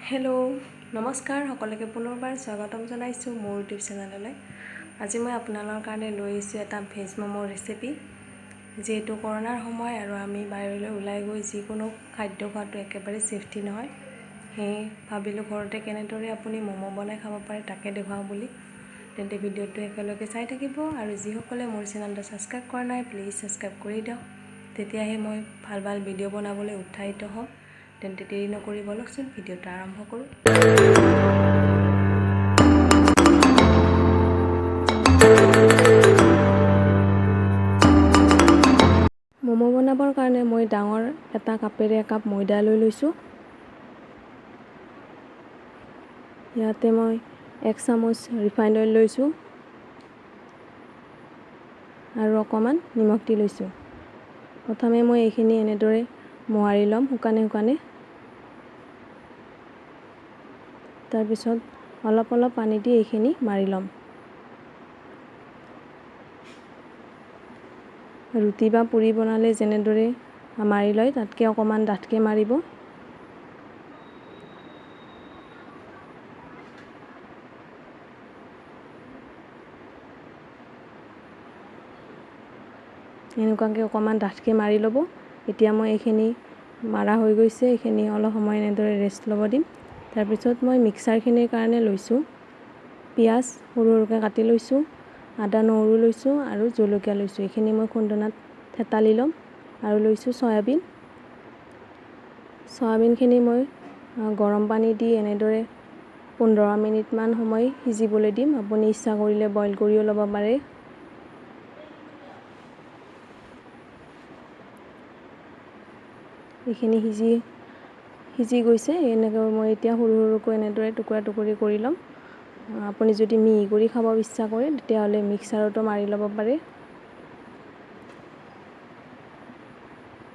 Hello' নমস্কাৰ সকলোকে পুনৰবাৰ স্বাগতম জনাইছোঁ মোৰ ইউটিউব চেনেললৈ। আজি মই আপোনালোকৰ কাৰণে লৈ আহিছোঁ এটা ভেজ ম'ম' ৰেচিপি। যিহেতু কৰোণাৰ সময় আৰু আমি বাহিৰলৈ ওলাই গৈ যিকোনো খাদ্য খোৱাটো একেবাৰে ছেফটি নহয়, সেয়ে ভাবিলোঁ ঘৰতে কেনেদৰে আপুনি ম'ম' বনাই খাব পাৰে তাকে দেখুৱাওঁ বুলি। তেন্তে ভিডিঅ'টো একেলগে চাই থাকিব আৰু যিসকলে মোৰ চেনেলটো ছাবস্ক্ৰাইব কৰা নাই প্লিজ ছাবস্ক্ৰাইব কৰি দিয়ক, তেতিয়াহে মই ভাল ভাল ভিডিঅ' বনাবলৈ উৎসাহিত হ'ম। তেন্তে দেৰি নকৰি বলকচোন ভিডিঅ'টো আৰম্ভ কৰোঁ। ম'ম' বনাবৰ কাৰণে মই ডাঙৰ এটা কাপেৰে একাপ ময়দা লৈ লৈছোঁ। ইয়াতে মই 1 চামুচ ৰিফাইন অইল লৈছোঁ আৰু অকণমান নিমখ দি লৈছোঁ। প্ৰথমে মই এইখিনি এনেদৰে মোহাৰি ল'ম শুকানে শুকানে। তাৰপিছত অলপ অলপ পানী দি এইখিনি মাৰি ল'ম। ৰুটি বা পুৰি বনালে যেনেদৰে মাৰি লয় তাতকৈ অকণমান ডাঠকৈ মাৰিব। এনেকুৱাকৈ অকণমান ডাঠকৈ মাৰি ল'ব। এতিয়া মই এইখিনি মাৰা হৈ গৈছে, এইখিনি অলপ সময় এনেদৰে ৰেষ্ট ল'ব দিম। তাৰপিছত মই মিক্সাৰখিনিৰ কাৰণে লৈছোঁ পিঁয়াজ সৰু সৰুকৈ কাটি লৈছোঁ, আদা নহৰু লৈছোঁ আৰু জলকীয়া লৈছোঁ। এইখিনি মই খুন্দনাত থেতালি ল'ম। আৰু লৈছোঁ চয়াবিন। চয়াবিনখিনি মই গৰম পানী দি এনেদৰে 15 মিনিটমান সময় সিজিবলৈ দিম। আপুনি ইচ্ছা কৰিলে বইল কৰিও ল'ব পাৰে। এইখিনি সিজি গৈছে। এনেকৈ মই এতিয়া সৰু সৰুকৈ এনেদৰে টুকুৰা টুকুৰি কৰি ল'ম। আপুনি যদি মিহি কৰি খাব ইচ্ছা কৰে তেতিয়াহ'লে মিক্সাৰতো মাৰি ল'ব পাৰে।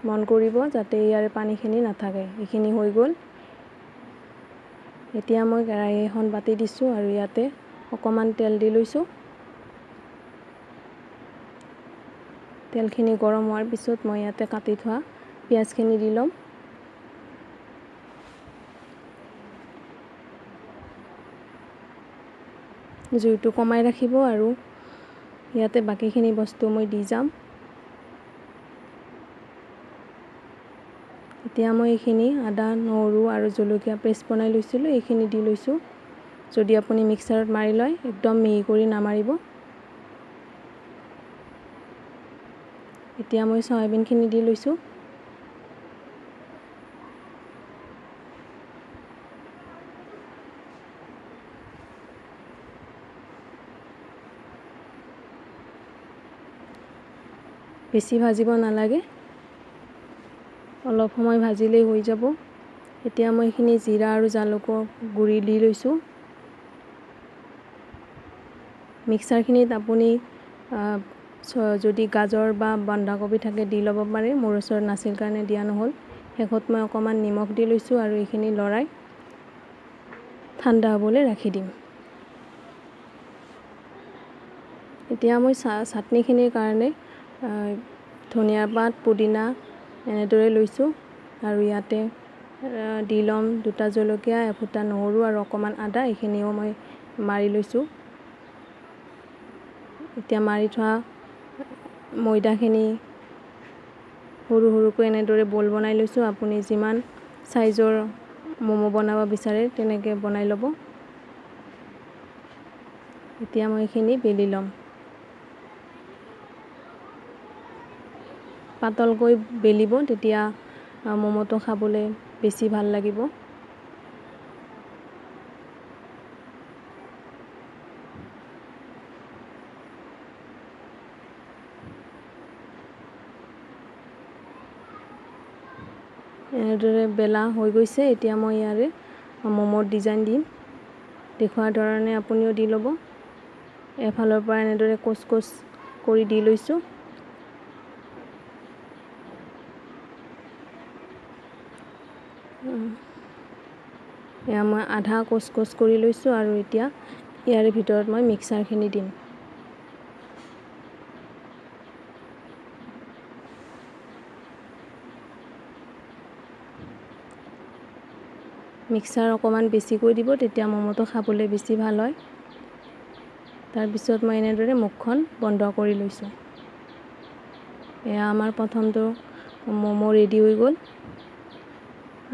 মন কৰিব যাতে ইয়াৰে পানীখিনি নাথাকে। এইখিনি হৈ গ'ল। এতিয়া মই কেৰাহী এখন পাতি দিছোঁ আৰু ইয়াতে অকণমান তেল দি লৈছোঁ। তেলখিনি গৰম হোৱাৰ পিছত মই ইয়াতে কাটি থোৱা পিঁয়াজখিনি দি ল'ম। জুইটো কমাই ৰাখিব আৰু ইয়াতে বাকীখিনি বস্তু মই দি যাম। এতিয়া মই এইখিনি আদা নহৰু আৰু জলকীয়া পেষ্ট বনাই লৈছিলোঁ, এইখিনি দি লৈছোঁ। যদি আপুনি মিক্সাৰত মাৰি লয় একদম মিহি কৰি নামাৰিব। এতিয়া মই চয়াবিনখিনি দি লৈছোঁ। বেছি ভাজিব নালাগে, অলপ সময় ভাজিলেই হৈ যাব। এতিয়া মই এইখিনি জিৰা আৰু জালুকৰ গুড়ি দি লৈছোঁ। মিক্সাৰখিনিত আপুনি যদি গাজৰ বা বন্ধাকবি থাকে দি ল'ব পাৰে। মোৰ ওচৰত নাছিল কাৰণে দিয়া নহ'ল। শেষত মই অকণমান নিমখ দি লৈছোঁ আৰু এইখিনি লৰাই ঠাণ্ডা হ'বলৈ ৰাখি দিম। এতিয়া মই চাটনিখিনিৰ কাৰণে ধনিয়া পাত, পুদিনা এনেদৰে লৈছোঁ আৰু ইয়াতে দি ল'ম 2টা জলকীয়া, এফুটা নহৰু আৰু অকণমান আদা। এইখিনিও মই মাৰি লৈছোঁ। এতিয়া মাৰি থোৱা ময়দাখিনি সৰু সৰুকৈ এনেদৰে বল বনাই লৈছোঁ। আপুনি যিমান চাইজৰ ম'ম' বনাব বিচাৰে তেনেকৈ বনাই ল'ব। এতিয়া মই এইখিনি বেলি ল'ম। পাতলকৈ বেলিব, তেতিয়া ম'ম'টো খাবলৈ বেছি ভাল লাগিব। এনেদৰে বেলা হৈ গৈছে। এতিয়া মই ইয়াৰে ম'ম'ৰ ডিজাইন দিম। দেখুওৱাৰ ধৰণে আপুনিও দি ল'ব। এফালৰ পৰা এনেদৰে কোচ কোচ কৰি দি লৈছোঁ। এয়া মই আধা কোচ কোচ কৰি লৈছোঁ আৰু এতিয়া ইয়াৰে ভিতৰত মই মিক্সাৰখিনি দিম। মিক্সাৰ অকণমান বেছিকৈ দিব, তেতিয়া ম'ম'টো খাবলৈ বেছি ভাল হয়। তাৰপিছত মই এনেদৰে মুখখন বন্ধ কৰি লৈছোঁ। এয়া আমাৰ প্ৰথমটো ম'ম' ৰেডি হৈ গ'ল।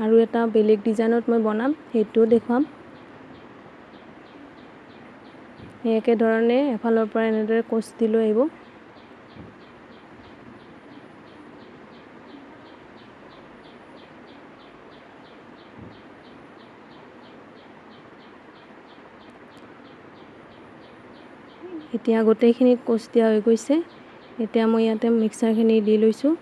আৰু এটা বেলেগ ডিজাইনত মই বনাম, সেইটোও দেখুৱাম। সেই একেধৰণে এফালৰ পৰা এনেদৰে কোচ দি লৈ আহিব। এতিয়া গোটেইখিনিত কোচ দিয়া হৈ গৈছে। এতিয়া মই ইয়াতে মিক্সাৰখিনি দি লৈছোঁ।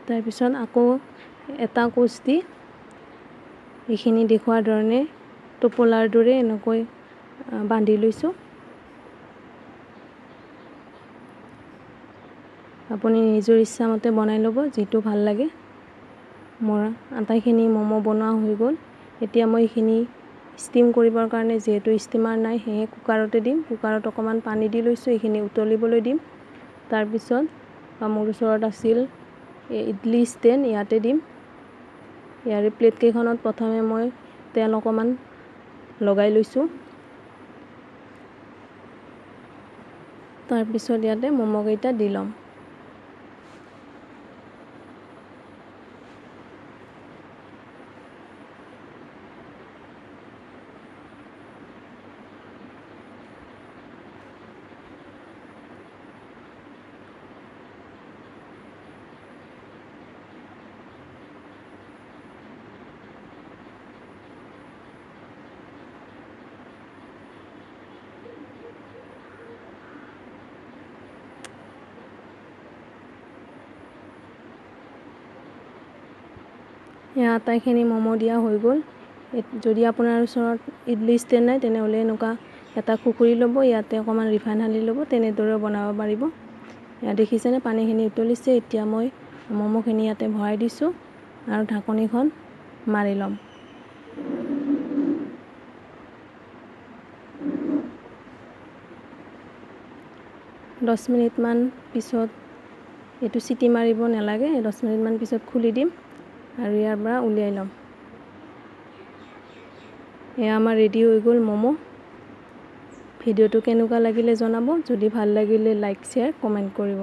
তাৰপিছত আকৌ এটা কোচ দি এইখিনি দেখুওৱাৰ ধৰণে টোপোলাৰ দৰে এনেকৈ বান্ধি লৈছোঁ। আপুনি নিজৰ ইচ্ছামতে বনাই ল'ব, যিটো ভাল লাগে। মোৰ আটাইখিনি ম'ম' বনোৱা হৈ গ'ল। এতিয়া মই এইখিনি ষ্টিম কৰিবৰ কাৰণে, যিহেতু ষ্টিমাৰ নাই, সেয়ে কুকাৰতে দিম। কুকাৰত অকণমান পানী দি লৈছোঁ, এইখিনি উতলিবলৈ দিম। তাৰপিছত মোৰ ওচৰত আছিল ইডলি ষ্টেণ্ড, ইয়াতে দিম। ইয়াৰে প্লেটকেইখনত প্ৰথমে মই তেল অকণমান লগাই লৈছোঁ। তাৰপিছত ইয়াতে ম'ম'কেইটা দি ল'ম। এয়া আটাইখিনি ম'ম' দিয়া হৈ গ'ল। যদি আপোনাৰ ওচৰত ইডলি ষ্টেণ্ড নাই, তেনেহ'লে এনেকুৱা এটা খুকুৰি ল'ব, ইয়াতে অকণমান ৰিফাইন সানি ল'ব, তেনেদৰেও বনাব পাৰিব। এয়া দেখিছেনে পানীখিনি উতলিছে। এতিয়া মই ম'ম'খিনি ইয়াতে ভৰাই দিছোঁ আৰু ঢাকনিখন মাৰি ল'ম। 10 মিনিটমান পিছত এইটো চিটি মাৰিব নালাগে, 10 মিনিটমান পিছত খুলি দিম আৰু ইয়াৰ পৰা উলিয়াই ল'ম। এয়া আমাৰ ৰেডি হৈ গ'ল ম'ম'। ভিডিঅ'টো কেনেকুৱা লাগিলে জনাব, যদি ভাল লাগিলে লাইক, শ্বেয়াৰ, কমেণ্ট কৰিব।